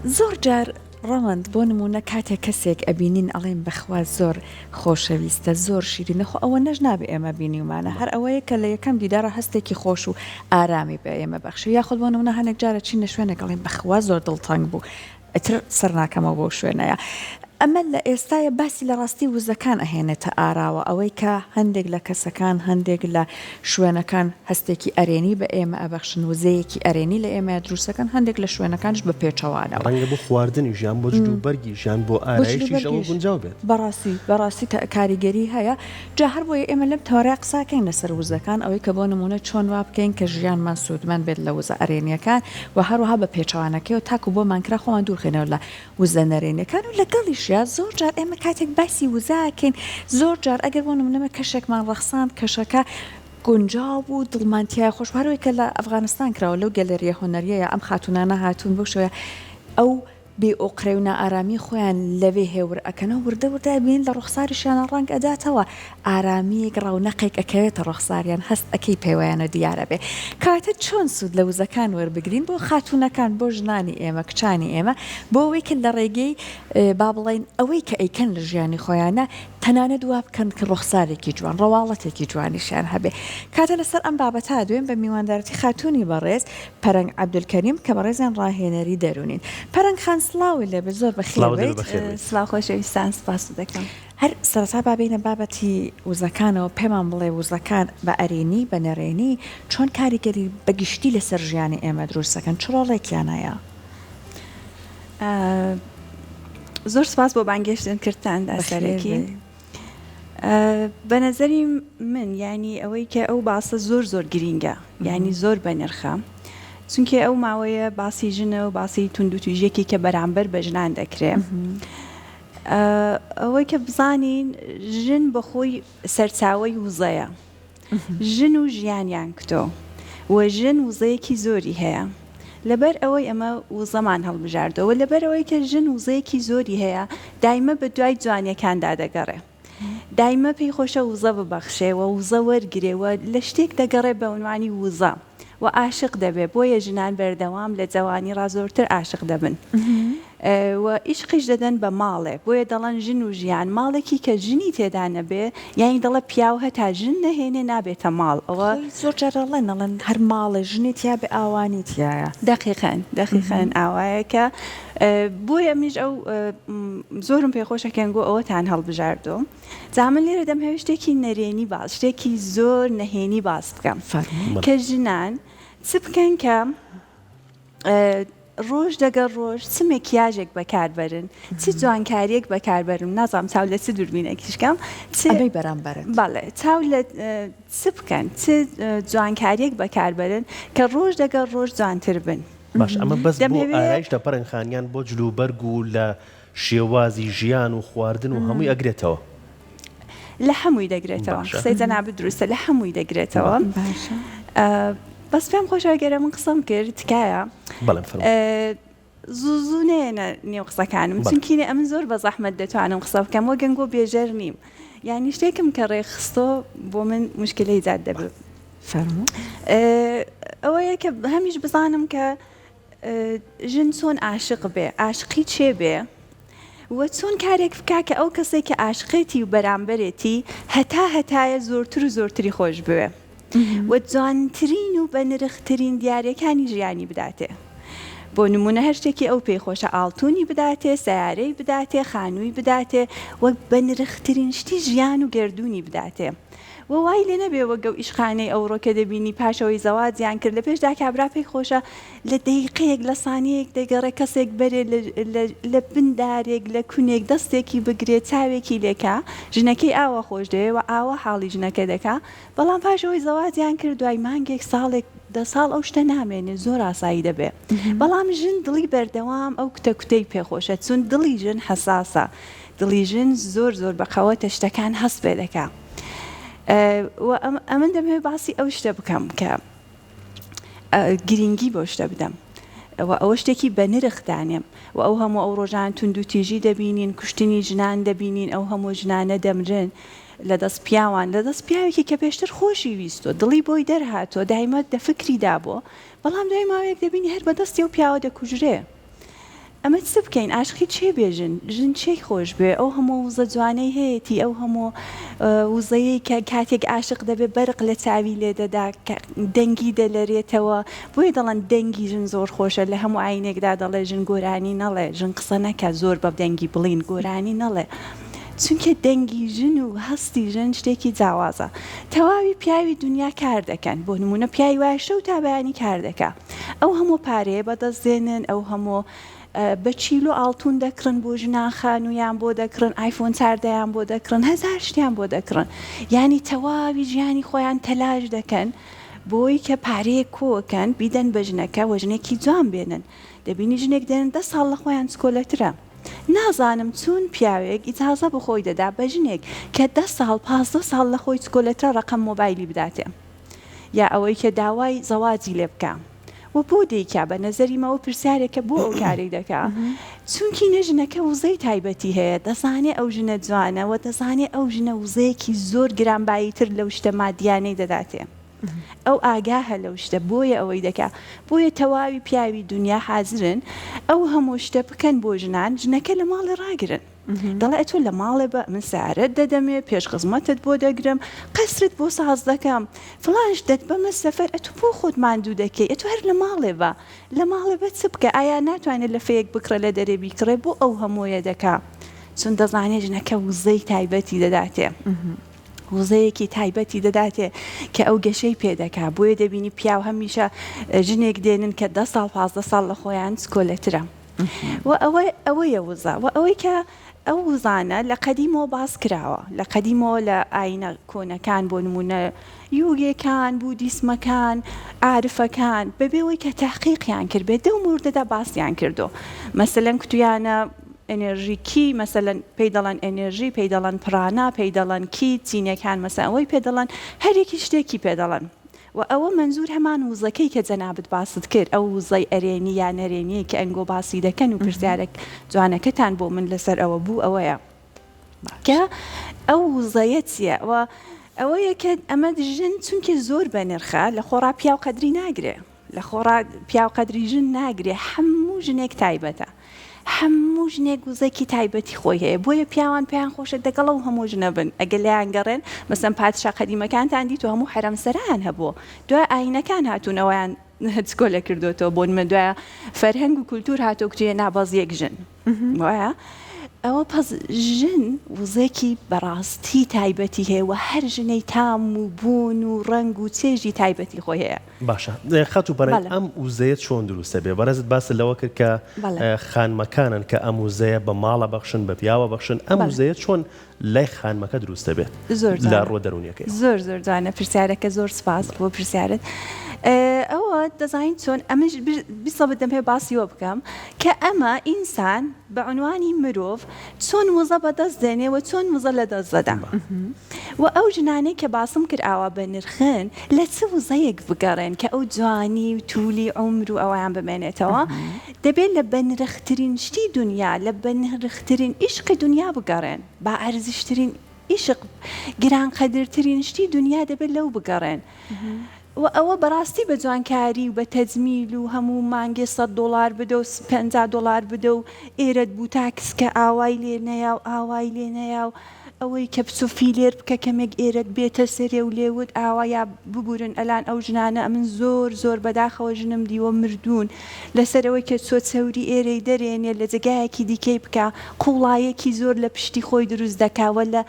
زۆر جار ڕەوەند بۆ نموونە کاتێک کەسێک ئەبینین ئەڵێین بەخوا زۆر خۆشەویستە زۆر شیرینە خۆ ئەوەنەش نابێ ئێمە بینیومانە هەر ئەوەیە کە لە یەکەم دیدارا هەستێکی خۆش و ئارامی بە ئێمە بەخشی یاخود بۆ نموونە هەنێک جار ئەچینە شوێنێک ئەڵێین بەخوا زۆر دڵتەنگ بوو ئیتر سەر ناکەمەوە بەو شوێنەیا. ئەمە لە ئێستایا باسی لە ڕاستی وزەکان ئەهێنێتە ئاراوە، ئەوەی کە هەندێک لە کەسەکان، هەندێک لە شوێنەکان هەستێکی ئەرێنی بە ئێمە ئەبەخشن، وزەیەکی ئەرێنی لە ئێمەیا دروست ئەکەن، هەندێک لە شوێنەکانیش بە پێچەوانەوە. ڕەنگە بۆ خواردنیش یان بۆ جلوبەرگیش یان بۆ بۆ ئارایشتیش ئەوە جلوبەرگیش گونجاو بێت. بەڕاستی بەڕاستی تا کاریگەری هەیە. جا هەربۆیە ئێمە لەم تەوەرەیا قسە ئەکەین لەسەر وزەکان، ئەوەی کە بۆ نموونە چۆن وا بکەین کە ژیانمان سوودمەند بێت لە وزە ئەرێنییەکان و هەروەها بە پێچەوانەکەیەوە تاکو بۆمان کرا خۆمان دوورخەینەوە لە وزە نەرێنیەکان و لەگەڵیشیا زۆر جار ئێمە کاتێک باسی وزە ئەکەین زۆر جار ئەگەر بۆ نموونە کەشێکمان ڕەخساند کەشەکە گونجاو بوو دڵمان تیایا خۆش بوو هەروەی کە لە ئەفغانستان کراوە لەو گەلەریە هونەریەیا ئەم خاتوونانە هاتوون بەو شێوەیە ئەو بێ ئۆقرەی و نائارامی خۆیان لەوێ هێور ئەکەنەوە، وردە وردە ئەبینین لە ڕوخساریشیانا ڕەنگ ئەداتەوە، ئارامییەک ڕەونەقێک ئەکەوێتە ڕوخساریان، هەست ئەکەی پێوەیانە دیار ئەبێ. کەواتە چۆن سوود لە وزەکان وەربگرین بۆ خاتوونەکان، بۆ ژنانی ئێمە، کچانی ئێمە، بۆ ئەوەی کە لە ڕێگەی با بڵێین ئەوەی کە ئەیکەن لە ژیانی خۆیانا، تەنانەت وا بکەن کە ڕوخسارێکی جوان، ڕواڵەتێکی جوانیشیان هەبێ. کاتە لەسەر ئەم بابەتە ئەدوێم بە میواندارەتی خاتوونی بەڕێز، پەرەنگ عەبدولکەریم کە بەڕێزیان ڕاهێنەری دەروونین. پەرەنگ خان سڵاوت لێبێت زۆر بەخێر سڵاوت لێبێ بێیت. بەخێر بێیت. سڵاو خۆشەویستان سپاست دەکەم. هەر سەرەتا با بێینە بابەتی وزەکانەوە پێمان بڵێ وزەکان بە ئەرێنی بە نەرێنی چۆن کاریگەری بە گشتی لەسەر ژیانی ئێمە دروست دەکەن چ ڕۆڵێکیان هەیە؟ زۆر سپاس بۆ بانگێشتن کردتان بەخێر سەرەکی. بێی. بە نەزەری من یانی ئەوەی کە ئەو باسە زۆر زۆر گرینگە یانی زۆر بەنرخە چونکێ ئەو ماوەیە باسی ژنە و باسی توندوتیژیەکی کە بەرامبەر بە ژنان دەکرێ ئەوەی کە بزانین ژن بەخۆی سەرچاوەی وزەیە ژن و ژیانیان کتۆ و ژن وزەیەکی زۆری هەیە لەبەر ئەوەی ئەمە وزەمان هەڵبژاردووە و لەبەر ئەوەی کە ژن وزەیەکی زۆری هەیە دایمە بە دوای جوانیەکاندا دەگەڕێ دایمە پێی خۆشە وزە ببەخشێ و وزە وەرگرێ و لە شتێک دەگەڕێ بە عنوانی وزە و عاشق دەبێ بۆیە ژنان بەردەوام لە جەوانی ڕا زۆرتر عاشق دەبن و ئیشقیش دەدەن بە ماڵێ بۆیە دەڵێن ژن و ژیان ماڵێکی کە ژنی تێدا نەبێ یانی دەڵێ پیاو هەتا ژن نەهێنێ نابێتە ماڵ ئەوە. خۆی زۆر جار ئەڵێن ئەڵێن هەر ماڵێ ژنی تیا بێ ئاوانی تیایە. دەقیقەن دەقیقەن ئاوایە کە بۆیە منیش ئەو زۆرم پێ خۆشە کەنگۆ ئەوەتان هەڵبژاردۆ جا من لێرە دەمهەوێ شتێکی نەرێنی باس شتێکی زۆر نەهێنی باس بکەم فەرموو. کە ژنان چ بکەن کە ڕۆژ دەگەڵ ڕۆژ چ مەکیاژێک بەکار بەرن چ جوانکاریەک بەکار بەرن نازانم چاو لە چ دووربینێکیش کەم چ ئەمەی بەرامبەرت. بەڵێ چاو لە چ بکەن چ جوانکاریەک بەکار بەرن کە ڕۆژ دەگەڵ ڕۆژ جوانتر بن. باش ئەمە بەس بۆ دەمهەوێ. ئارایشتە پەرەنگ خان یان بۆ جلوبەرگ و لە شێوازی ژیان و خواردن و هەمووی ئەگرێتەوە؟ لە هەمووی دەگرێتەوە باشە. قسەی جەنابت دروستە لە هەمووی دەگرێتەوە. باشە. بەس پێم خۆشە گەر من قسەم کرد تکایە بەڵێ فەرموو. زوو زوو نەیەنە نێو قسەکانم بەڵێ. چونکینە ئەمن زۆر بە زەحمەت دەتوانم قسە بکەم وە گەنگۆ بێژەر نیم یانی شتێکم کە ڕێکخستۆ بۆ من موشکیلەی زیاد دەبێ. فەرموو. ئەوەیە کە هەمیش بزانم کە ژن چۆن ئاشق بێ ئاشقی چێ بێ و چۆن کارێک بکا کە ئەو کەسێک کە ئاشقێتی و بەرامبەرێتی هەتا هەتایە زۆرتر و زۆرتری خۆش بوێ و جوانترین و بەنرخترین دیاریەکانی ژیانی بداتێ بۆ نمونە هەر شتێکی ئەو پێی خۆشە ئاڵتونی بداتێ سەیارەی بداتێ خانووی بداتێ وەک بەنرخترین شتی ژیان و گەردوونی بداتێ و وای لێ نەبێ وەک ئەو ئیشقانەی ئەوڕۆ کە دەبینی پاش ئەوەی زەواجیان کرد لە پێشدا کابرا پێی خۆشە لە دەیقەیەک لە سانیەیەک دەگەڕێ کەسێک بەرێ لە لە لە بن دارێک لە کونێک دەستێکی بگرێ چاوێکی لێکا ژنەکەی ئاوا خۆش دەوێ و ئاوا حاڵی ژنەکە دەکا بەڵام پاش ئەوەی زەواجیان کرد دوای مانگێک ساڵێک دە ساڵ ئەو شتە نامێنێ زۆر ئاسایی دەبێ بەڵام ژن دڵی بەردەوام ئەو کوتە کوتەی پێ خۆشە چون دڵی ژن حەساسە دڵی ژن زۆر زۆر بە قەوەتە شتەکان هەست پێ دەکا و ئەمن دەمەوێت باسی ئەو شتە بکەم کە گرینگی بەو شتە بدەم و ئەوە شتێکی بەنرخ دانێم و ئەو هەموو ئەو ڕۆژان توندوتیژی دەبینین کوشتنی ژنان دەبینین ئەو هەموو ژنانە دەمرن لە دەست پیاوان لە دەست پیاوێکی کە پێشتر خۆشی ویستۆ دڵی بۆی دەرهاتووە دایمە دە فکری دابووە بەڵام دوای ماوەیەک دەبینی هەر بەدەستی ئەو پیاوە دەکوژرێ. ئەمە چ بکەین ئاشقی چێ بێ ژن؟ ژن چێی خۆش بوێ؟ ئەو هەموو وزە جوانەی هەیەتی، ئەو هەموو وزەیەی کە کاتێک ئاشق دەبێ بەرق لە چاوی لێ دەدا، دەنگی دەلەرێتەوە، بۆیە دەڵێن دەنگی ژن زۆر خۆشە، لە هەموو ئاینێکدا دەڵێ ژن گۆرانی نەڵێ، ژن قسە نەکا زۆر بە دەنگی بڵین گۆرانی نەڵێ، چونکە دەنگی ژن و هەستی ژن شتێکی جیاوازە. تەواوی پیاوی دونیا کار دەکەن، بۆ نموونە پیاوی وایە شەو تا بەیانی کار دەکا، ئەو هەموو پارەیە بەدەست دێنن، ئەو هەموو بە چیلۆ ئاڵتون دەکڕن بۆ ژنان خانوویان بۆ دەکڕن ئایفۆن چاردەیان بۆ دەکڕن هەزار شتیان بۆ دەکڕن یانی تەواوی ژیانی خۆیان تەلاش دەکەن بۆی کە پارەیەک کۆکەن بیدەن بە ژنەکە وە ژنێکی جوان بێنن دەبینی ژنێک دێنن دە ساڵ لە خۆیان چکۆلەترە نازانم چون پیاوێک ئیجازە بە خۆی دەدا بە ژنێک کە دە ساڵ 15 ساڵ لە خۆی چکۆلەترە ڕەقەم مۆبایلی بداتێ. یا ئەوەی کە داوای زەواجی لێ بکا و بۆ دەیکا بە نەزەری مەوە پرسیارێکە بۆ ئەو کارەی دەکا چونکی نە ژنەکە وزەی تایبەتی هەیە دەزانێ ئەو ژنە جوانە و دەزانێ ئەو ژنە وزەیەکی زۆر گرانبایی تر لەو شتە مادیانەی دەداتێ ئەو ئاگاهە لەو شتە بۆیە ئەوەی دەکا بۆیە تەواوی پیاوی دونیا حازرن ئەو هەموو شتە بکەن بۆ ژنان ژنەکە لە ماڵێ ڕاگرن. دەڵێ ئەتۆ لە ماڵێ بە من سەیارەت دەدەمێ پێش خزمەتت بۆ دەگرم قەسرت بۆ ساز دەکەم فڵان شتت بەمە سەفەر ئەتۆ بۆ خۆت ماندوو دەکەی ئەتۆ هەر لە ماڵێ بە لە ماڵێ بە چ بکە ئایا ناتوانێ لەفەیەک بکڕێ لە دەرێ بیکڕێ بۆ ئەو هەموویە دەکا چون دەزانێ ژنەکە وزەی تایبەتی دەداتێ وزەیەکی تایبەتی دەداتێ کە ئەو گەشەی پێ دەکا بۆیە دەبینی پیاو هەمیشە ژنێک دێنن کە دە ساڵ 15 ساڵ لە خۆیان چکۆلەترە. و ئەوە ئەوەیە وزە و ئەوەی کە ئەو وزانە لە قەدیمەوە باس کراوە لە قەدیمەوە لە ئاینە کۆنەکان بۆ نمونە یوگێکان بودیسمەکان عارفەکان بەبێ ئەوەی کە تەحقیقیان کردبێت دەو موردەدا باسیان کردو مەسەلەن کوتویانە ئێنێرژی کی مەسەلەن پێی دەڵێن ئێنێرژی پێی دەڵێن پرانا پێی دەڵێن کی چینیەکان مەسەلەن ئەوەی پێ دەڵێن هەریەکی شتێکی پێ دەڵێن وە ئەوە مەنزور هەمان وزەکەی کە جەنابت باست کرد ئەو وزەی ئەرێنی یا نەرێنیەی کە ئەنگۆ باسی دەکەن و پرسیارە جوانەکەتان بۆ من لەسەر ئەوە بوو ئەوەیە کە ئەو وزەیە چیە وە ئەوەیە کە ئەمە ژن چونکێ زۆر بەنرخە لە خۆڕا پیاو قەدری ناگرێ لە خۆڕا پیاو قەدری ژن ناگرێ هەموو ژنێک تایبەتە هەموو ژنێک وزەکی تایبەتی خۆی هەیە بۆیە پیاوان پێیان خۆشە دەگەڵ ئەو هەموو ژنە بن ئەگەر لێیان گەڕێن مەسەن پادشا قەدیمەکانتان دیتوە هەموو حەرەم سەرایان هەبووە دوای ئاینەکان هاتوون ئەویان چکۆلە کردۆتەوە بۆ نمە دوای فەرهەنگ و کولتور هاتۆ کوتویە نا بەس یەک ژن وایە ئەوە پەس ژن وزەکی بەڕاستی تایبەتی هەیە و هەر ژنەی تام و بوون و ڕەنگ و چێژی تایبەتی خۆی هەیە. باشە خاتوو پەرەنگ بەڵێ. ئەم وزەیە چۆن دروست دەبێ؟ بەڕێزت باست لەوە کرد کە بەڵێ. خانمەکانن کە ئەم وزەیە بە ماڵ ئەبەخشن بە پیاو ئەبەخشن ئەم بەڵێ. وزەیە چۆن لای خانمەکە دروست دەبێت زۆر لە جوانە ڕووە دەروونیەکەیەوە؟ زۆر زۆر جوانە پرسیارەکە زۆر سپاس بۆ پرسیارت ئەوە دەزانین چۆن ئەمنش بیسەبت دەمهەوێ باسی وە بکەم کە ئەمە ئینسان بە عنوانی مرۆڤ چۆن وزە بەدەست دێنێ و چۆن وزە لەدەست دەدا وە ئەو ژنانەی کە باسم کرد ئاوا بەنرخن لە چ وزەیەک بگەڕێن کە ئەو جوانی و تولی عومر و ئەوەیان بمێنێتەوە دەبێت لە بەنرخترین شتی دونیا لە بەنرخترین ئیشقی دونیا بگەڕێن با ئەرزشترین ئیشق گران قەدرترین شتی دونیا دەبێت لەو بگەڕێن وە ئەوە بەڕاستی بە جوانکاری و بە تەجمیل و هەموو مانگێ سەت دۆڵار بدە و 50 دۆڵار بدە و ئێرەت بوتاکس کە ئاوای لێ نەیا و ئاوای لێ نەیا و ئەوەی کە بچۆ فیلێر بکە کەمێک ئێرەت بێتە سەرێ و لێوت ئاوا یا ببورن ئەلان ئەو ژنانە ئەمن زۆر زۆر بەداخەوە ژنم دیوە مردوون لەسەر ئەوەی کە چۆ چەوری ئێرەی دەرێنێ لە جێگایەکی دیکەی بکا قوڵایەکی زۆر لە پشتی خۆی دروست دەکا وە لە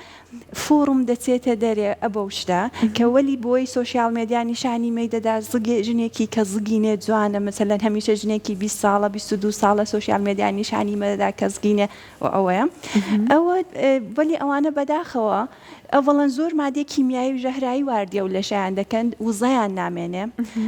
فۆڕم دەچێتە دەرێ ئەبەو شتە کە وەلی بۆی سۆشیال مێدیا نیشانی مەی دەدا زگێ ژنێکی کە زگینێ جوانە مەسەلەن هەمیشە ژنێکی 20 ساڵە 22 ساڵە سۆشیال مێدیا نیشانی مەدەدا کە زگینێ و ئەوەیە ئەوە وەلی ئەوانە بەداخەوە ئەوەڵەن زۆر مادەی کیمیایی و ژەهرایی واردی ئەو لەشەیان دەکەن وزەیان نامێنێ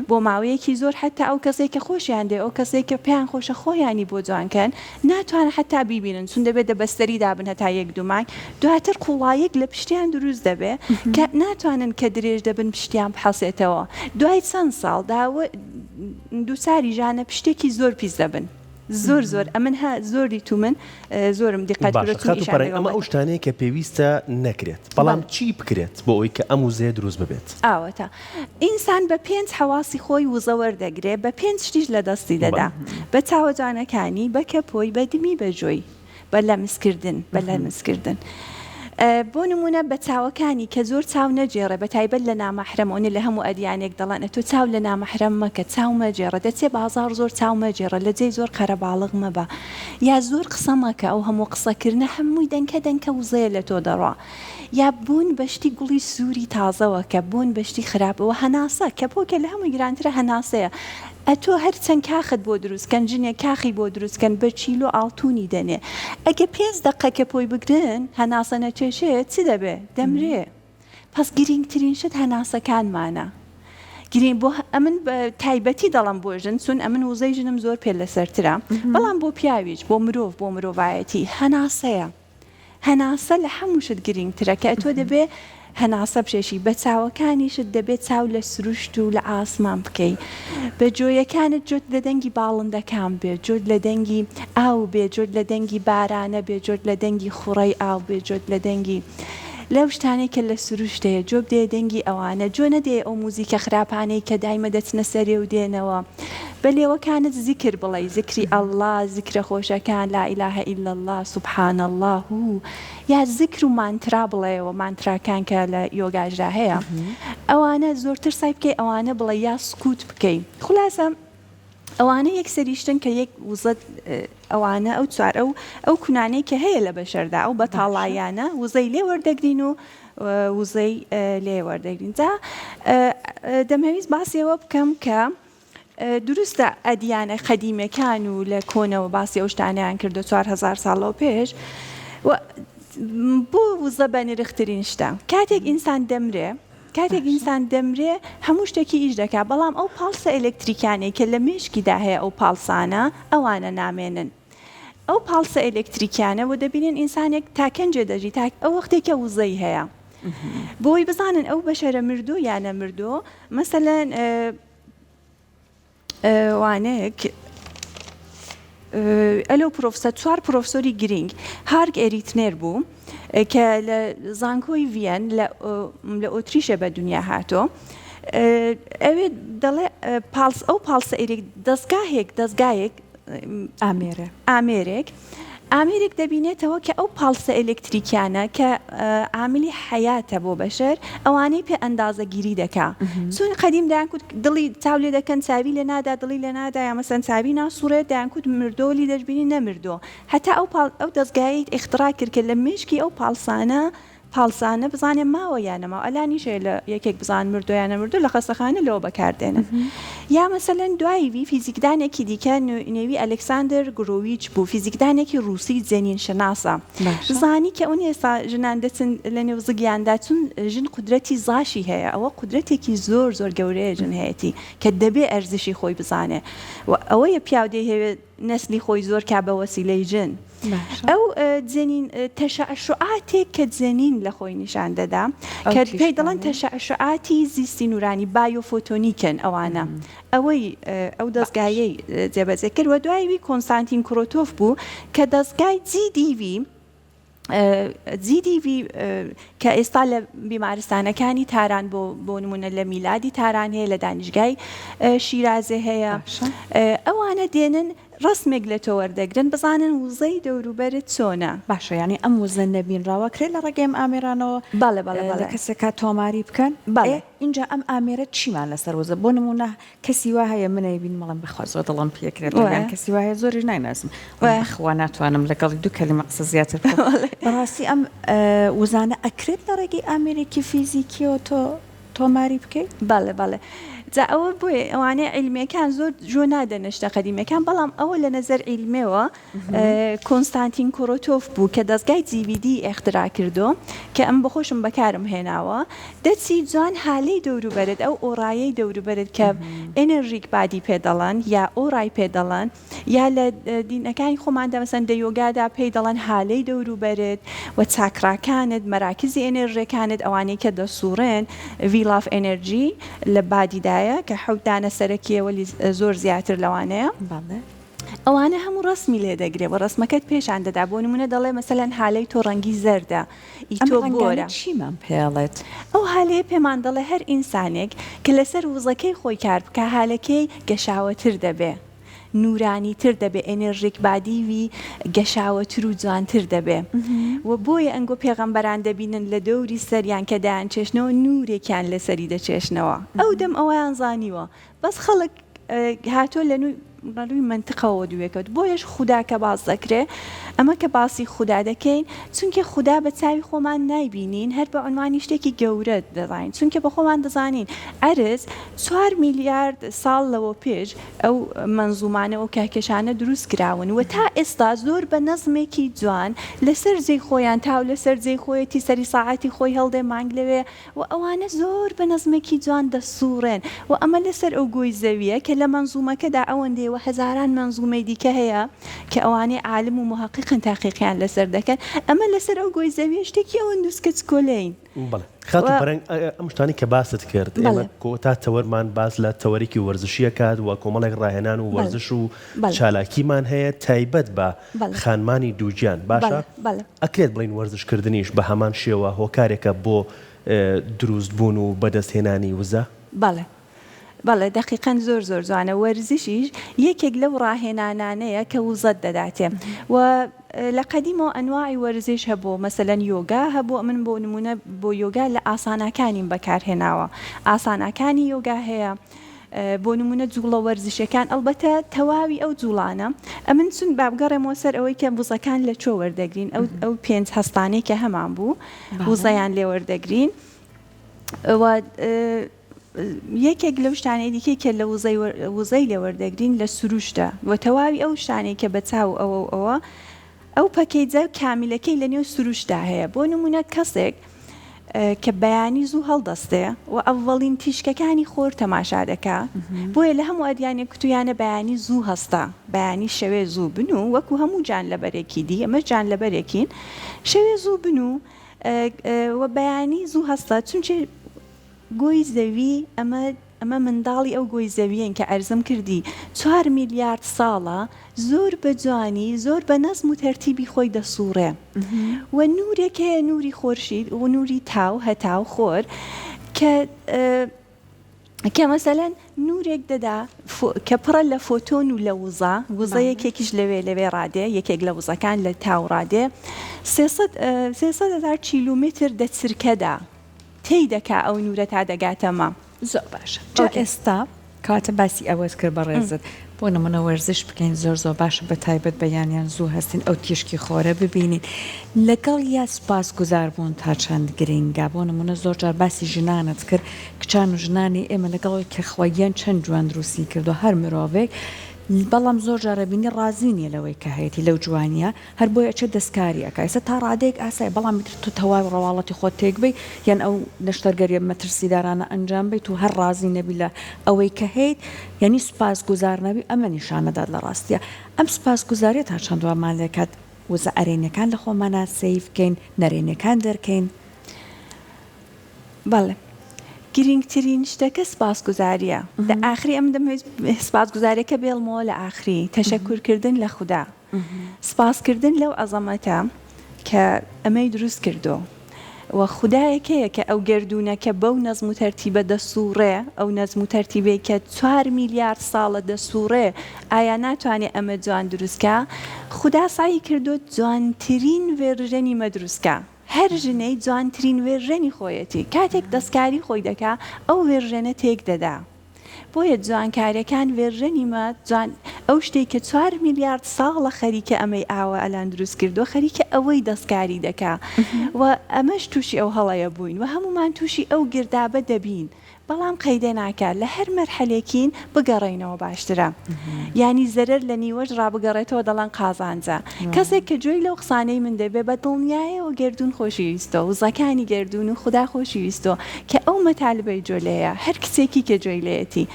بۆ ماوەیەکی زۆر حەتا ئەو کەسەی کە خۆشیان دێ ئەو کەسەی کە پێیان خۆشە خۆیانی بۆ جوان کەن ناتوانن حەتا بیبینن چون دەبێت دە بەستەری دابن هەتا یەک دوو مانگ دواتر قوڵاییەک لە پشتیان دروست دەبێ کە ناتوانن کە درێژ دەبن پشتیان بحەسێتەوە دوای چەند ساڵ داوە دووچاری ژانە پشتێکی زۆر پیس دەبن. زۆر زۆر ئەمن هە زۆر دیتومن زۆرم دیقەت باشە کردوە چون خاتوو ئیشیان پەرەنگ لەگەڵ ئەمە ئەو دەکەم. شتانەیە کە پێویستە نەکرێت بەڵام بەڵێ. چی بکرێت بۆ ئەوەی کە ئەم وزەیە دروست ببێت؟ ئاوەتا ئینسان بە پێنج حەواسی خۆی وزە وەردەگرێ بە پێنج شتیش لە دەستی دەدا بەڵێ. بە چاوە جوانەکانی بە کەپۆی بە دمی بە جۆی. بە لەمس کردن بە لەمس کردن بۆ نمونە بە چاوەکانی کە زۆر چاو نەگێڕێ بە تایبەت لە نامەحرەم ئەونێ لە هەموو ئەدیانێک دەڵێن ئەتۆ چاو لە نامەحرەم مەکە چاو مەگێڕە دەچێ بازاڕ زۆر چاو مەگێڕە لە جێی زۆر قەرەباڵغ مەبە یا زۆر قسە مەکە ئەو هەموو قسە کردنە هەمووی دەنکە دەنکە وزەیە لە تۆ دەڕوا یا بۆن بە شتی گوڵی سووری تازەوە کە بۆن بە شتی خراپەوە هەناسە کەپۆکە لە هەمووی گرانترە هەناسەیە ئەتۆ هەر چەند کاخت بۆ دروست کەن ژنێک کاخی بۆ دروست کەن بە کیلۆ ئاڵتونی دەنێ ئەگە پێنج دەقە کەپۆی بگرن هەناسە نەکێشێ چ دەبێ دەمرێ پەس گرینگترین شت هەناسەکانمانە گرینگ بۆ ئەمن بە تایبەتی دەڵێم بۆ ژن چون ئەمن وزەی ژنم زۆر پێ لەسەرترە بەڵام بۆ پیاویش بۆ مرۆڤ بۆ مرۆڤایەتی هەناسەیە. هەناسە لە هەموو شت گرینگترە کە ئەتۆ دەبێ هەناسە بکێشی بە چاوەکانیشت دەبێ چاو لە سروشت و لە ئاسمان بکەی بە جۆیەکانت جۆت لە دەنگی باڵندەکان بێ جۆت لە دەنگی ئاو بێ جۆت لە دەنگی بارانە بێ جۆت لە دەنگی خوڕەی ئاو بێ جۆت لە دەنگی لەو شتانەی کە لە سروشت هەیە جۆ بدەیە دەنگی ئەوانە جۆ نەدەیە ئەو موزیکە خراپانەی کە دایمە دەچنە سەرێ و دێنەوە بە لێوەکانت زیکر بڵێی زکری اللە زیکرە خۆشەکان لا الە الا اللە سبحان اللە و یا زیکر و مانترا بڵێیەوە مانتراکان کە لە یۆگاشدا هەیە ئەوانە زۆرتر سای بکەی ئەوانە بڵێ یا سکوت بکەی خولاسە ئەوانە یەک سەری شتن کە یەک وزە ئەوانە ئەو چوار ئەو ئەو کونانەی کە هەیە لە بەشەردا ئەو بەتاڵاییانە وزەی لێ وەردەگرین و وزەی لێ وەردەگرین جا دەمهەویست باسی ئەوە بکەم کە دروستە ئەدیانە قەدیمەکان و لە کۆنەوە باسی ئەو شتانەیان کردو 4000 ساڵەوە پێش و بۆ وزە بەنرخترین شتە کاتێک ئینسان دەمرێ کاتێک ئینسان دەمرێ هەموو شتێکی ئیش دەکا بەڵام ئەو پاڵسە ئێلێکتریکانەی کە لە مێشکیدا هەیە ئەو پاڵسانە ئەوانە نامێنن ئەو پاڵسە ئێلێکتریکیانە و دەبینن ئینسانێک تا کەنجێ دەژی تا ئەو وەختێکە وزەی هەیە بۆی بزانن ئەو بەشەرە مردوو یا نەمردوو مەسەلەن وانەیەک ئەلەو پرۆفسە چوار پرۆفسۆری گرینگ هارگ ئێریتنێر بوو کە لە زانکۆی ڤیەن لە ئۆتریشە بە دنیا هاتۆ ئەوێ دەڵێ پاڵس ئەو پاڵسە ئێریک دەستگاهێک دەستگایەک ئامێرە ئامێرێک ئامێرێک دەبینێتەوە کە ئەو پاڵسە ئێلێکتریکیانە کە عاملی حەیاتە بۆ بەشەر ئەوانەی پێ ئەندازەگیری دەکا چون قەدیم دەیانکوت دڵی چاو لێ دەکەن چاوی لێ نادا دڵی لێ نادا یا مەسەن چاوی ناسوڕێت دەیانکوت مردۆ لی دەشبینی نەمردۆ هەتا ئەو پاڵ ئەو دەزگایەی ئیختڕا کرد کە لە مێشکی ئەو پاڵسانە پاڵسانە بزانێ ماوە یا نەماوە ئەلانیش هەیە لە یەکێک بزان مردوە یا نەمردوە لە خەستەخانە لەوە بەکار دێنن یا مەسەلەن دوای وی فیزیکدانێکی دیکە نێوی ئەلکساندر گرۆویچ بوو فیزیکدانێکی ڕووسی جەنین شناسە زانی کە ئەو ئێستا ژنان دەچن لە نێو زگیاندا چون ژن قودرەتی زاشی هەیە ئەوە قودرەتێکی زۆر زۆر گەورەیە ژن هەیەتی کە دەبێ ئەرزشی خۆی بزانێ و ئەوەیە پیاو دەیهەوێت نەسلی خۆی زۆر کا بە وەسیلەی ژن. ئەو جەنین تەشەعشوعاتێک کە جەنین لە خۆی نیشان دەدا کە پێی دەڵێن تەشەعشوعاتی زیستی نورانی بایۆفۆتۆنیکن ئەوانە ئەوەی ئەو دەزگایەی جێبەجێ کرد و دوای وی کۆنستانتین کورۆتۆف بوو کە دەزگای جی دی ڤی GDV کە ئێستا لە بیمارستانەکانی تاران بۆ بۆ نمونە لە میلادی تاران هەیە لە دانیشگای شیرازێ هەیە ئەوانە دێنن ڕسمێک لە تۆ وەردەگرن بزانن وزەی دەوروبەرت چۆنە. باشە یانی ئەم وزە نەبینراوە کرێ لە ڕێگەی ئەم ئامێرانەوە بەڵێ بەڵێ لە بەڵێ. کەسێکا تۆماری بکەن؟ بەڵێ. ئێ ئینجا ئەم ئامێرە چیمان لەسەر وزە بۆ نمونە کەسی وا هەیە من ئەیبینم ئەڵێم بەخوا زۆر دڵم پێکرێت یان کەسی وا هەیە زۆریش نایناسم ئەڵێم بەخوا ناتوانم لەگەڵی دوو کەلیمە قسە زیاتر بکەم بەڕاستی ئەم وزانە ئەکرێت لە ڕێگەی ئامێرێکی فیزیکیەوە تۆ تۆماری بکەیت؟ بەڵێ بەڵێ جا ئەوە بۆیە ئەوانەی عیلمیەکان زۆر جۆ نادەنە شتە قەدیمیەکان بەڵام ئەوە لە نەزەر عیلمێوە کۆنستانتین کۆرۆتۆف بوو کە دەزگای GVD ئێخترا کردۆ کە ئەم بەخۆشم بەکارم هێناوە دەچی جوان هالەی دەوروبەرت ئەو ئۆڕایەی دەوروبەرت کە ئێنێرژیک بادی پێ دەڵێن یا ئۆڕای پێ دەڵێن یا لە دینەکانی خۆماندا مەسەن دە یۆگادا پێی دەڵێن هالەی دەوروبەرت و چاکراکانت مەراکزی ئێنێرژێکانت ئەوانەی کە دەسوڕێن wheel of energy لە بادیدایە کە حەوت دانە سەرەکیە وەلی زۆر زیاتر لەوانەیە. بەڵێ. ئەوانە هەموو ڕەسمی لێ دەگرێ و ڕەسمەکەت پێشان دەدا بۆ نموونە دەڵێ مەسەلەن هالەی تۆ ڕەنگی زەردە ئی ئەم تۆ ڕەنگانە بۆرە. چیمان پێڵێت؟ ئەو هالەیە پێمان دەڵێ هەر ئینسانێک کە لەسەر وزەکەی خۆی کار بکا هالەکەی گەشاوەتر دەبێ. نورانیتر دەبێ ئێنێرژیک بادیوی گەشاوەتر و جوانتر دەبێ و بۆیە ئەنگۆ پێغەمبەران دەبینن لە دەوری سەریان کە دەیانچێشنەوە نورێکیان لەسەری دەچێشنەوە ئەو دەم ئەوەیان زانیوە بەس خەڵک هاتووە لە نوی لە رووی مەنتقەوە دوێکەوت بۆیەش خودا کە باس دەکرێ ئەمە کە باسی خودا دەکەین چونکە خودا بە چاوی خۆمان نایبینین هەر بە عنوانی شتێکی گەورە دەزانین چونکە بە خۆمان دەزانین عەرز چوار میلیارد ساڵ لەوە پێش ئەو مەنزومانە و کهکشانە دروست کراون و تا ئێستا زۆر بە نەزمێکی جوان لەسەر جێی خۆیان تاو لەسەر جێی خۆیەتی سەری ساعەتی خۆی هەڵدێ مانگ لەوێ و ئەوانە زۆر بە نەزمێکی جوان دەسوڕێن و ئەمە لەسەر ئەو گۆی زەویە کە لە مەنزومەکەدا ئەوەندەیە و هەزاران مەنزومەی دیکە هەیە کە ئەوانەی عالم و موهەقیقن تاقیقیان لەسەر دەکەن ئەمە لەسەر ئەو گۆی زەویە شتێکی ئەوەندوسکە چکۆلەین. بەڵێ خاتوو پەرەنگ ئەم شتانەی کە باست کرد ئێمە کۆتا تەوەرمان باس لە تەوەرێکی وەرزشی ئەکات و کۆمەڵێک ڕاهێنان و وەرزش و چالاکیمان هەیە تایبەت بە خانمانی دووگیان باشە ئەکرێت بڵێین وەرزشکردنیش بە هەمان شێوە هۆکارێکە بۆ دروست بوون و بەدەستهێنانی وزە؟ بەڵێ بەڵێ دەقیقەن زۆر زۆر جوانە وەرزشیش یەکێک لەو ڕاهێنانانەیە کە وزەت دەداتێ و لە قەدیمەوە ئەنواعی وەرزش هەبوو مەسەلەن یۆگا هەبوو من بۆ نمونە بۆ یۆگا لە ئاساناکانیم بەکارهێناوە ئاساناکانی یۆگا هەیە بۆ نمونە جوڵە وەرزشەکان ئەڵبەتە تەواوی ئەو جوڵانە ئەمن چون بابگەڕێمەوە سەر ئەوەی کە وزەکان لە کوێ وەردەگرین ئەو ئەو پێنج هەستانەی کە هەمان بوو وزەیان لێ وەردەگرین و یەکێک لەو شتانەی دیکەی کە لە وزەی وزەی لێ وەردەگرین لە سروشتە و تەواوی ئەو شتانەی کە بە چاو ئەوە و ئەوە ئەو پەکەیجە کامیلەکەی لە نێو سروشتدا هەیە بۆ نمونە کەسێک کە بەیانی زوو هەڵدەستێ و ئەوەڵین تیشکەکانی خۆر تەماشا دەکا بۆیە لە هەموو ئەدیانێک کوتویانە بەیانی زوو هەستە بەیانی شەوێ زوو بنوو وەکو هەموو جان لەبەرێکی دی ئەمەش جان لەبەرێکین شەوێ زوو بنوو و بەیانی زوو هەستە چونکێ گۆی زەوی ئەمە ئەمە منداڵی ئەو گۆی زەویەن کە عەرزم کردی چوار میلیارد ساڵە زۆر بە جوانی زۆر بە نەزم و تەرتیبی خۆی دەسوڕێ و نورێک هەیە نوری خۆرشید و نوری تاو هەتاو خۆر کە کە مەسەلەن نورێک دەدا کە پڕە لە فۆتۆن و لە وزە، وزە یەکێکیش لەوێ لەوێ ڕادێ، یەکێک لە وزەکان لە تاو ڕادێ، 300 هەزار کیلومتر دە چرکەدا تێی دەکا ئەو نورە تا دەگاتە مە. زۆر باشە جا ئێستا کەواتە باسی ئەوەت کرد بەڕێزت بۆ نمونە وەرزش بکەین زۆر زۆر باشە بە تایبەت بەیانیان زوو هەستین ئەو تیشکی خۆرە ببینین لەگەڵ یا سوپاس گوزار بوون تا چەند گرینگە بۆ نمونە زۆر جار باسی ژنانت کرد کچان و ژنانی ئێمە لەگەڵ ئەوەی کە خوا گیان چەند جوان دروستی کردوە هەر مرۆڤێک بەڵام زۆر جار ئەبینی ڕازی نیە لەوەی کە هەیەتی لەو جوانیە هەر بۆیە ئەچێت دەستکاری ئەکا ئێستا تا ڕادەیەک ئاسایە بەڵام ئیتر تۆ تەواوی ڕواڵەتی خۆت تێک بەی یان ئەو نەشتەرگەریە مەترسیدارانە ئەنجام بەیت و هەر ڕازی نەبی لە ئەوەی کە هەیت یانی سوپاس گوزار نەبی ئەمە نیشانەدات لە ڕاستیا ئەم سوپاس گوزاریە تا چەند وامان لێکات وزە ئەرێنیەکان لە خۆمانا save کەین نەرێنیەکان دەرکەین. بەڵێ گرینگترین شتەکە سپاسگوزاریە لە ئاخری ئەم دەمەوێت سپاسگوزاریەکە بێڵمەوە لە ئاخری تەشەکور کردن لە خودا سپاس کردن لەو عەزەمەتە کە ئەمەی دروست کردو و خودایەک هەیە کە ئەو گەردوونە کە بەو نەزم و تەرتیبە دەسوڕێ ئەو نەزم و تەرتیبەی کە چوار میلیارد ساڵە دەسوڕێ ئایا ناتوانێ ئەمە جوان دروست کا خودا سەعی کردو جوانترین ڤێرژەنی مە دروست کا هەر ژنەی جوانترین ڤێرژێنی خۆیەتی کاتێک دەستکاری خۆی دەکا ئەو ڤێرژێنە تێک دەدا بۆیە جوانکاریەکان ڤێرژێنی مە جوان ئەو شتەی کە چوار میلیارد ساڵە خەریکە ئەمەی ئاوا ئەلان دروست کردوە خەریکە ئەوەی دەستکاری دەکا و ئەمەش توشی ئەو هەڵەیە بووین و هەموومان توشی ئەو گردابە دەبین بەڵام قەیدێ ناکا لە هەر مەرحەلێکین بگەڕێینەوە باشترە یانی زەرەر لە نیوەش ڕابگەڕێتەوە دەڵێن قازانجە کەسێک کە گوێی لەو قسانەی من دەبێ بە دڵنیایەوە گەردوون خۆشی ویستوە وزەکانی گەردوون و خودا خۆشی ویستوە کە ئەو مەتالبەی جۆ لێیە هەر کچێکی کە گوێی لێیەتی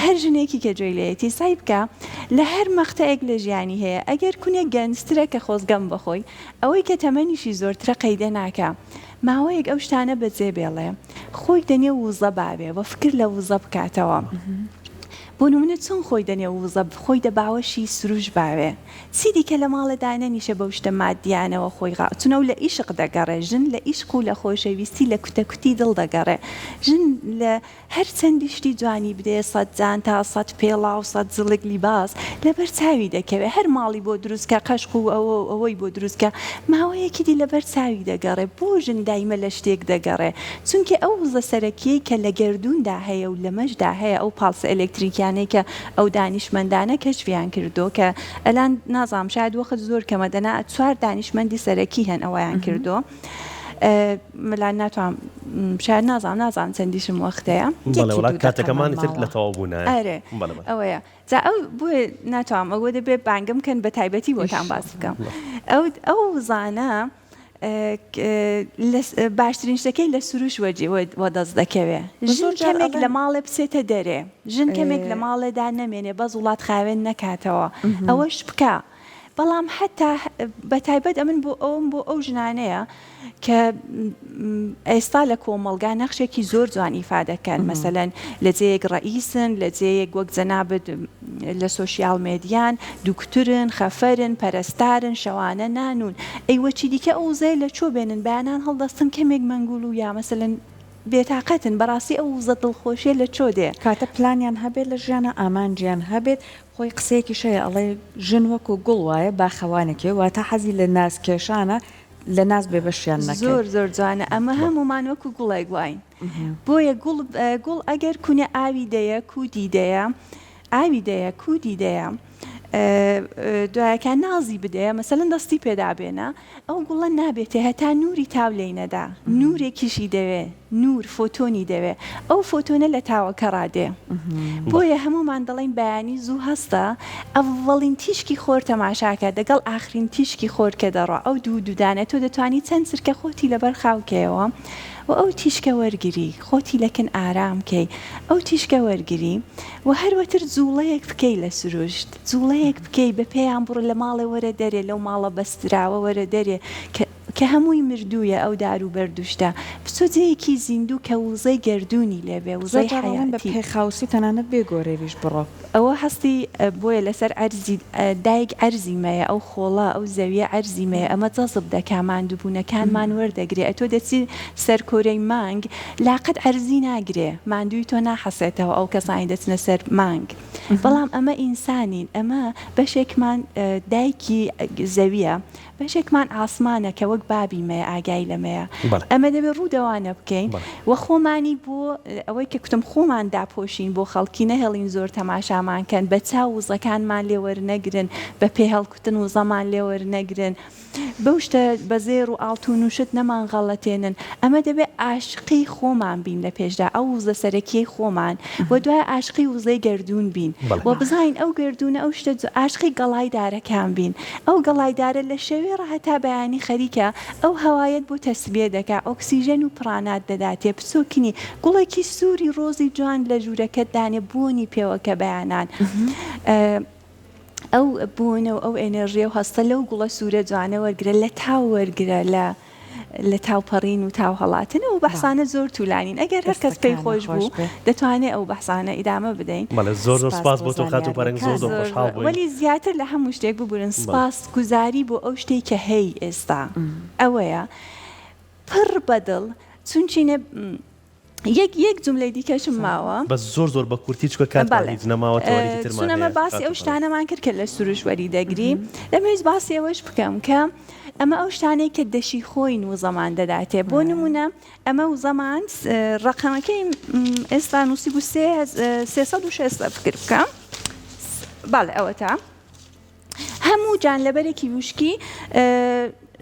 هەر ژنێکی کە گوێی لێیەتی سەعی بکا لە هەر مەقتەعێک لە ژیانی هەیە ئەگەر کونێک گەنجترە کە خۆزگەم بەخۆی ئەوەی کە تەمەنیشی زۆرترە قەیدێ ناکا ماوەیەک ئەو شتانە بەجێ بێڵێ خۆی دە نێو وزە باوێ و فکر لە وزە بکاتەوە. بۆ نمونە چۆن خۆی دە نێو وزە خۆی دە باوەشی سروش باوێ چی دیکە لە ماڵێ دانەنیشێ بەو شتە مادیانەوە خۆی غا چون ئەو لە ئیشق دەگەڕێ ژن لە ئیشق و لە خۆشەویستی لە کوتە کوتی دڵ دەگەڕێ ژن لە هەر چەندی شتی جوانی بدەیە سەت جانتا سەت پێڵاو سەت جڵک لیباس لەبەر چاوی دەکەوێ هەر ماڵی بۆ دروست کە قەشق و ئەوە و ئەوەی بۆ دروست کە ماوەیەکی دی لەبەر چاوی دەگەڕێ بۆ ژن دایمە لە شتێک دەگەڕێ چونکێ ئەو وزە سەرەکیەی کە لە گەردووندا هەیە و لەمەشدا هەیە ئەو پاڵسە ئەلێکتریکیانەی کە ئەو دانیشمەندانە کەشفیان کردووە کە ئەلان نازانم شاید وەخت زۆر کەمە دەنا چوار دانیشمەندی سەرەکی هەن ئەوەیان کردووە ملان ناتوانم شاید نازانم نازانم چەندیشم وەختەیە بەڵێ وڵا کاتەکەمانی تر لە تەواو بوونایە ئەرێ ئەوەیە جا ئەو بۆیە ناتوانم ئەوە دەبێ بانگم کەن بە تایبەتی بۆتان باس بکەم ئەو ئەو زانە باشترین شتەکەی لە سروش وەدەست دەکەوێ. ژن کەمێک لە ماڵێ بچێتە دەرێ، ژن کەمێک لە ماڵێدا نەمێنێ بەس وڵات خاوێن نەکاتەوە، ئەوەش بکا. بەڵام هەتا بەتایبەت ئەمن بۆ ئەوم بۆ ئەو ژنانەیە کە ئێستا لە کۆمەڵگا نەخشێکی زۆر جوان ئیفا دەکەن، مەسەلەن لە جێیەک ڕەئیسن، لە جێیەک وەک جەنابت لە سۆشیال مێدیان، دوکتورن، خەفەرن، پەرستارن، شەوانە نانوون. ئەی وە چی دیکە ئەو وزەیە لە کوێ بێنن؟ بەیانان هەڵدەستن کەمێک مەنگوول و یا مەسەلەن بێتاقەتن، بەڕاستی ئەو وزە دڵخۆشیە لە کوێ دێ؟ کاتە پلانیان هەبێت لە ژیانا ئامانجیان هەبێت، خۆی قسەیەکیش هەیە ئەڵێ ژن وەکو گوڵ وایە باخەوانێکی واتە حەزی لە ناز کێشانە لە ناز بێبەشیان نەکەی. زۆر زۆر جوانە ئەمە هەموومان وەکو گوڵێک واین بۆیە گوڵ گوڵ ئەگەر کونە ئاوی دەیە کوودی دەیە ئاوی دەیە کوودی دەیە دوایەکە نازی بدەیە مەسەلەن دەستی پێدا بێنە ئەو گوڵە نابێتێ هەتا نوری تاو لێی نەدا نورێکیشی دەوێ نور فۆتۆنی دەوێ ئەو فۆتۆنە لە تاوەکەڕا دێ بۆیە هەموومان دەڵێین بەیانی زوو هەستە ئەڤەڵین تیشکی خۆر تەماشاکە دەگەڵ ئاخرین تیشکی خۆر کە دەڕوا ئەو دوو دوودانە تۆ دەتوانی چەند چرکە خۆتی لەبەر خاوکەیەوە و ئەو تیشکە وەرگری خۆتی لەکن ئارام کەی ئەو تیشکە وەرگری و هەروەتر جوڵەیەک بکەی لە سروشت جوڵەیەک بکەی بە پێیان بڕۆ لە ماڵێ وەرە دەرێ لەو ماڵە بەستراوە وەرە دەرێ کە کە هەمووی مردوویە ئەو دار و بەرد و شتە بچۆ جێیەکی زیندوو کە ووزەی گەردوونی لێ بێ زۆر ووزەی جار ئەڵێن بە حەیاتی. پێ خاوسی تەنانەت بێ گۆرەویش بڕۆ. ئەوە هەستی بۆیە لەسەر عەرزی دایک عەرزی مەیە ئەو خۆڵە ئەو زەویە عەرزی مەیە ئەمە جەزب دەکا ماندووبوونەکانمان وەردەگرێ ئەتۆ دەچی سەر کۆرەی مانگ لاقەت عەرزی ناگرێ ماندووی تۆ ناحەسێتەوە ئەو کەسانی دەچنە سەر مانگ بەڵام ئەمە ئینسانین ئەمە بەشێکمان دایکی زەویە بەشێکمان ئاسمانە کە وەک بابی مەیە ئاگای لەمەیە ئەمە دەبێ ڕوو دەوانە بکەین و خۆمانی بۆ ئەوەی کە کوتم خۆمان داپۆشین بۆ خەڵکی نەهێڵین زۆر تەماشامان کەن بە چاو وزەکانمان لێ وەرنەگرن بە پێ هەڵکوتن وزەمان لێ وەرنەگرن بەو شتە بە زێڕ و ئاڵتون و شت نەمان غەڵەتێنن ئەمە دەبێ ئاشقی خۆمان بین لە پێشدا ئەو وزە سەرەکیەی خۆمان و دوای ئاشقی وزەی گەردوون بین و بزانین ئەو گەردوونە ئەو شتە ئاشقی گەڵای دارەکان بین ئەو گەڵای دارە لە شەوێ ڕا هەتا بەیانی خەریکە ئەو هەوایەت بۆ تەسلیە دەکا ئۆکسیژەن و پڕانات دەداتێ بچۆ کنی گوڵێکی سووری ڕۆزی جوان لە ژوورەکەت دانێ بۆنی پێوە کە بەیانان ئەو بۆنە و ئەو ئێنێرژیە و هەستە لەو گوڵە سوورە جوانە وەرگرە لە تاو وەرگرە لە لە تاو پەڕین و تاو هەڵاتن ئەو بەحسانە زۆر تولانین ئەگەر هەر کەس پێی خۆش بوو دەتوانێ ئەو بەحسانە ئیدامە بدەین. بەڵێ زۆر زۆر سپاس بۆ تۆ خاتوو پەرەنگ زۆر زۆر خۆشحاڵ بووین. وەلی زیاتر لە هەموو شتێک ببورن سپاس گوزاری بۆ ئەو شتەی کە هەی ئێستا ئەوەیە پڕ بەدڵ چونچینە یەک یەک جوملەی دیکەشم ماوە. بەس زۆر زۆر بە کورتی چونکە کاتمان بەڵێ هیچ نەماوە تەوەرێکی ترمان چون ئەمە هەیە باسی ئەو خاتوو پەرەنگ. شتانەمان کرد کە لە سروش وەری دەگری دەمەوێت باسی ئەوەش بکەم کە ئەمە ئەو شتانەی کە دەشی خۆین وزەمان دەداتێ بۆ نمونە ئەمە وزەمان ڕەقەمەکەی ئێستا نووسی بوو 360 فکر بکەم بەڵێ ئەوەتا هەموو جانلەبەرێکی وشکی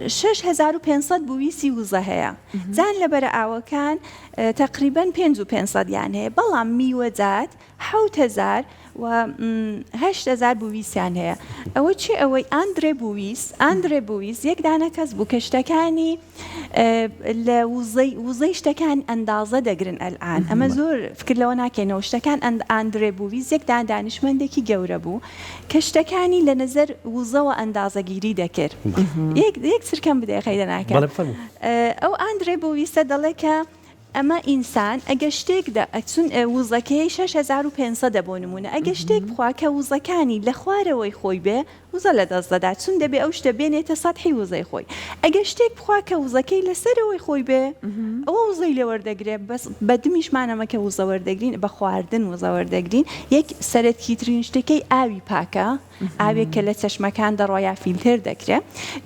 6500 بویسی وزە هەیە جانلەبەرە ئاوەکان تقریبا 5500 یان هەیە بەڵام میوەجات 7000 و 8000 بویسیان هەیە ئەوە چی ئەوەی ئاندرێ بویس ئاندرێ بویس یەک دانە کەس بوو کە شتەکانی لە وزەی وزەی شتەکان ئەندازە دەگرن ئەلئان ئەمە زۆر فکر لەوە ناکەینەوە شتەکان ئەند ئاندرێ بوویز یەک دان دانیشمەندێکی گەورە بوو کە شتەکانی لە نەزەر وزەوە ئەندازەگیری دەکرد یەک یەک چرکەم بدەیە خەیرە ناکەم بەڵێ بفەرموو. ئەو ئاندرێ بوویسە دەڵێ کە. ئەمە ئینسان ئەگەر شتێک دە چون وزەکەی 6500 ە بۆ نمونە ئەگەر شتێک بخوا کە وزەکانی لە خوارەوەی خۆی بێ وزە لە دەست دەدا چون دەبێ ئەو شتە بێنێتە سەتحی وزەی خۆی ئەگەر شتێک بخوا کە وزەکەی لە سەرەوەی خۆی بێ ئەوە وزەی لێ وەردەگرێ بەس بە دمیشمان ئەمە کە وزە وەردەگرین بە خواردن وزە وەردەگرین یەک سەرەکیترین شتەکەی ئاوی پاکە ئاوێک کە لە چەشمەکان دەڕوا یا فیلتێر دەکرێ.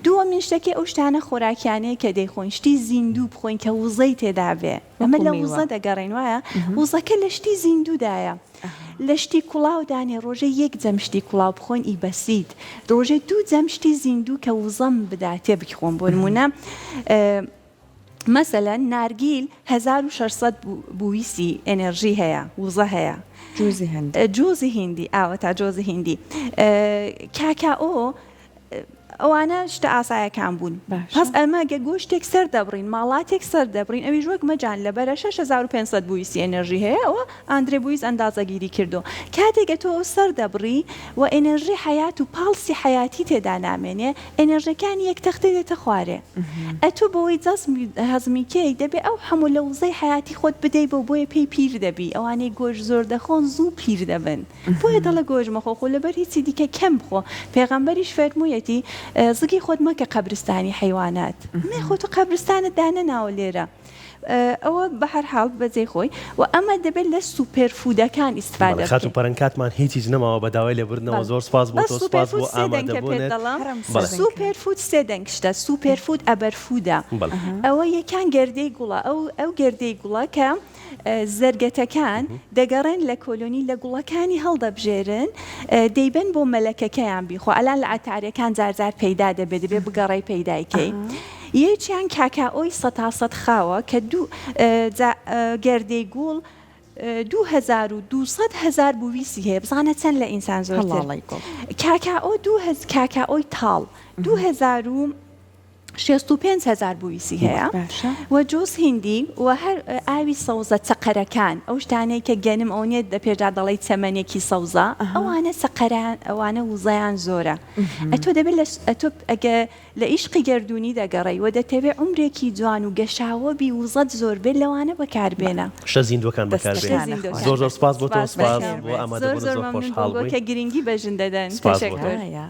دووەمین شتەکەی ئەو شتانە خۆراکیانەیە کە دەیخۆین، شتی زیندوو بخۆین کە وزەی تێدا بێ. ئەمە لە وزە دەگەڕێین وایە؟ وزەکە لە شتی زیندوودایە. لە شتی کوڵاو دانێ ڕۆژێ یەک جەم شتی کوڵاو بخۆین ئی بەسیت. ڕۆژێ دوو جەم شتی زیندوو کە وزەم بداتێ بخۆم بۆ نموونە مەسەلەن نارگیل 1600 بویسی ئێنێرژی هەیە، وزە هەیە. جوزی هندی. جوزی هیندی ئاوەتا جۆزی هیندی. کاکائۆ ئەوانە شتە ئاسایەکان بوون. پس ئەمە گە گۆشتێک سەر دەبڕین، ماڵاتێک سەر دەبڕین ئەویش وەک مەجان لەبەرە 6500 بویسی ئێنێرژی هەیە ئەوە ئاندرێ بویس ئەندازەگیری کردووە. کاتێک ئەتۆ ئەو سەر دەبڕی و ئێنێرژی حەیات و پاڵسی حەیاتی تێدا نامێنێ ئێنێرژەکانی یەک تەختە دێتە خوارێ. ئەتۆ بەوەی هەزمی کەی دەبێ ئەو هەموو لە وزەی حەیاتی خۆت بدەی بەو بۆیە پێی پیر دەبی ئەوانەی گۆشت زۆر دەخۆن زوو پیر دەبن بۆیە دەڵێ گۆشت مەخۆ خۆ لەبەر هیچی دیکە کەم بخۆ پێغەمبەریش فەرموویەتی زگی خۆت مەکە قەبرستانی حەیوانات مەخۆ تۆ قەبرستانت دانەناوە لێرە. ئەوە بەهەرحاڵ بەجێی خۆی و ئەمە دەبێت لە سوپێر فوودەکان ئیستفادە بەڵێ خاتوو بکەین. پەرەن کاتمان هیچ هیچ نەماوە بە داوای لێبوردنەوە بەڵێ زۆر سوپاس بۆ بەس تۆ سوپێر سوپاس فوود بۆ سێ دەنکە پێت ئامادەبوونت دەڵێم هەرم بەڵێ سێ دەنکە. سوپێر فوود سێ دەنک شتە سوپێر فوود ئەبەر فوودە بەڵێ ئەوە یەکان گەردەی گوڵە ئەو ئەو گەردەی گوڵە کە زەرگەتەکان دەگەڕێن لە کۆلۆنی لە گوڵەکانی هەڵدەبژێرن دەیبەن بۆ مەلەکەکەیان بیخوا ئەلان لە عەتارەکان جار جار پەیدا دەبێ دەبێ بگەڕێی پەیدای کەی یەکیان کاکائۆی سەتاسەد خاوە کە دوو جا گەردەی گوڵ 2200 هەزار بویسی هەیە بزانە چەند لە ئینسان زۆرتر هەڵاڵەی گوڵ. کاکائۆ دوو هەز کاکائۆی تاڵ 2065 هەزار بویسی هەیە باشە. و جوز هیندی و هەر ئاوی سەوزە چەقەرەکان ئەو شتانەی کە گەنم ئەو نیە دە پێشدا دەڵێی چەمەنێکی سەوزە ئەوانە چەقەران ئەوانە وزەیان زۆرە ئەتۆ دەبێت لە ئەتۆ ئەگە لە ئیشقی گەردوونی دەگەڕێی و دەتەوێ عومرێکی جوان و گەشاوە بی وزەت زۆر بێت لەوانە بەکار بێنە. شتە زیندووەکان بەکار دەستەکانە بێنە. خۆش. زۆر زۆر سوپاس بۆ تۆ سوپاس سوپاس دەکەم. بۆ زۆر ئامادەبوونت زۆر زۆر مەمنون خۆشحاڵ بووم بۆ بووین کە گرنگی بە ژن دەدەن. سوپاس بۆ تۆ. تەشەکور. ئایا.